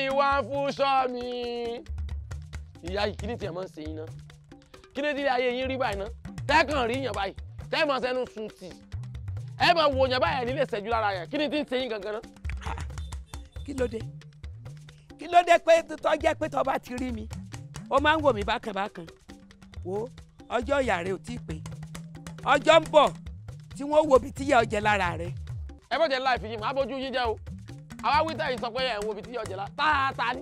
Ìwà fúnṣọ́ mi. Ìyá yìí, kí ni tiẹ̀ máa ń ṣe yín náà? Kí ni tí ayé yín rí báyìí náà? Tẹ́kàn rí yàn báyìí, tẹ́ mọ̀ sẹ́nu sùn tì, ẹ máa wo yàn báyìí, ẹ̀ nílé ṣẹ́jú lára yàn. Kí ni tí ń ṣe yín gangan náà? Kí ló dé? Kí ló dé pé tó jẹ́ pé tó bá ti rí mi, ó máa ń wò mí bákan bákan? Wo, ọjọ́ ìyá rẹ ò tí ì pé. Ọjọ́ ń bọ̀ tí wọ́n wo ibi tíyà ọjẹ́ lára rẹ. Ẹ bọ́ jẹ́ láì fi yín, màá bójú yín jẹ́ o. Àwa wí tẹ́yìn sọ pé ẹ̀ ń wo ibi tíyà ọjẹ́ lára tààtà ni.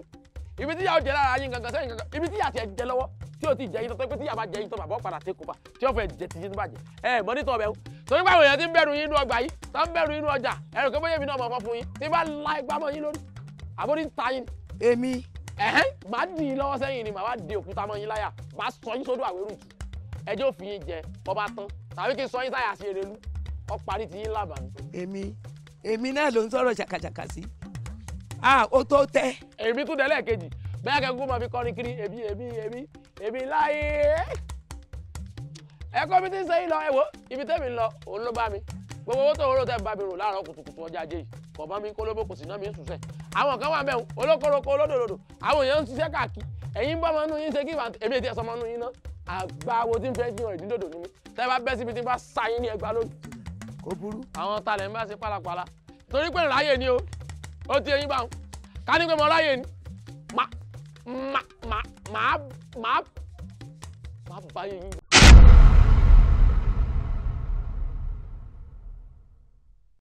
Ibi tíyà ọjẹ́ lára yín gangan sẹ́yìn gangan, ibi tíyà ti ẹ̀ jẹ lọ́wọ́ tí o ti jẹ yín tó pé tíyà bá jẹ yín tó bàbá padà tẹ́ kópa tí ó fẹ́ jẹ ti yín tó bàjẹ́. Ẹ mọ nítọ́ ọbẹ̀ o. Torí pé àwọn èèyàn ti ń bẹ̀rù yín inú ọgbà yìí, tó ń bẹ̀rù inú ọjà, ẹ̀rù pé bóyá èmi náà mọ̀ fọ́ fún yín, tí bá la igbá mọ́ yín lórí, àbórí ń ta yín. Èmi. Ẹ̀hẹ́n, màá dì í lọ́wọ́ sẹ́yìn ni, màá wá di òkúta mọ́ yín láyà, màá sọ yín sódò àwérù jù. Ẹjọ́ òfin yín jẹ, bọ́ bá tán, tàbí kí n sọ yín sáyà sí erelú, ọ parí ti yín lábàá ni. Èmi náà ló ń sọ̀rọ̀ ṣàkàṣàkà sí. A ó tó tẹ́. Èmi tún délẹ̀ kejì, bẹ́ẹ̀ kẹ́kọ̀ọ́ máa fi kọrin kiri, èmi èmi èmi èmi láyé. Ẹ̀kọ́ mi ti ń sẹ́yìn lọ, ẹ wo, ibi tẹ́mi ń lọ, òun ló bá mi. Gbogbo owó tó ń rò tẹ́ ń bá mi rò láàárọ̀ kùtùkùtù ọjà ajé yìí, kò bá mi kólóbó, kò sì ná mi ń sùsẹ̀. Àwọn kan wà mẹ́wọ̀n, olókoroko, olódòdòdò, àwọn èèyàn ń ṣiṣẹ́ káàkiri. Ẹ̀yin ń bọ́ ọmọ inú yín ṣe kí ìwà èmi ètí ẹ̀sọ́ ọmọ inú yín ná. Àgbà wo tí ń fẹ́ jiyàn ìdídòdò ni mí. Tẹ́ bá bẹ́ síbi tí ń bá sa yín ní ẹgbàá lónìí. Kò burú. Àwọn talẹ̀ ń bá ṣe pálapàla. Torí pé ìráyè ni o, ó ti eyín bá wọn. Ká ní pé mo ráyè ni. Má má má má má má bá yín jẹ.